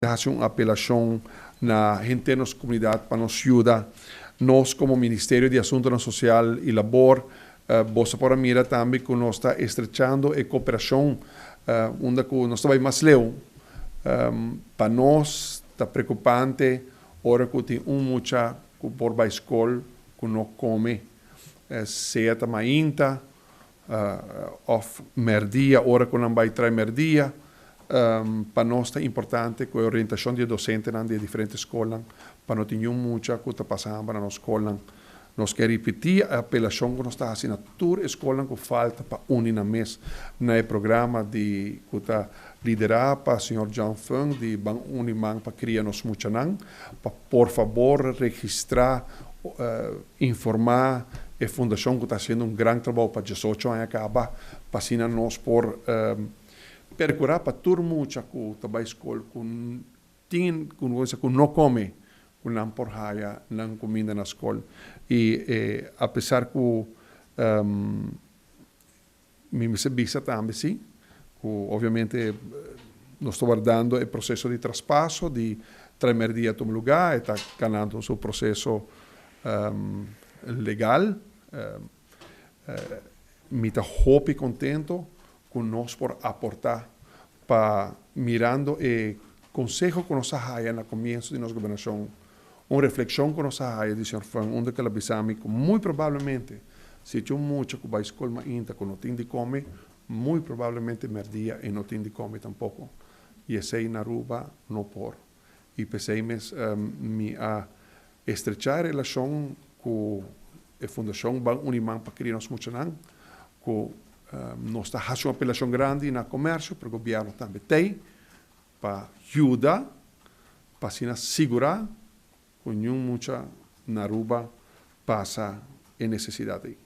Hasi un apelashon na henter nos komunidat pa nos yuda. Nos komo Ministerio di Asuntonan Sosial i Labor, boso por a mira tambe ku nos ta estrechando e koperashon unda ku nos ta bai mas leu. Pa nos ta preokupante ora ku tin un mucha ku por bai skol ku no kome, sea ta mainta òf mèrdia ora ku nan bai trae mèrdia. Pa nos ta importante ku e orientashon di e dosentenan di e diferente skolnan pa no tin niun mucha ku ta pasa hamber na nos skolnan. Nos ke ripití e apelashon ku nos ta hasi na tur e skolnan ku falta pa uni nan mes na e programa di ku ta liderá pa señor John Fung di Ban Uni Man pa Kria Nos Muchanan pa por fabor registrá, informá e fundashon ku ta hasiendo un gran trabou pa diesocho aña kaba pa asina nos por Percura pa tur mucha cu ta bay scol cu tin cu no come cu nan por haya nan cuminda na scol. Y apesar cu mi mester bisa tambe si cu obviamente nos ta wardando e proceso di traspaso di Traimerdia tuma lugar, e ta ganando su proceso legal. Mi ta hopi contento cu nos por aporta pa mirando e conseho cu nos a haya na comienzo di nos gobernacion, un reflexion cu nos a haya di señor Fung unda cu el a bisa mi cu muy probablemente si echa un mucha cu bay scol mainta cu no tin di come, muy probablemente merdia e no tin di come tampoco y esey na Aruba no por. Y p'esey mes mi a estrecha e relacion cu e fundacion Ban Uni Man pa Cria Nos Muchanan, cu nos ta haci un apelacion grandi na comercio, pero gobierno tambe t'ey pa yuda pa asina sigura cu niun mucha na Aruba pasa e necesidad ey.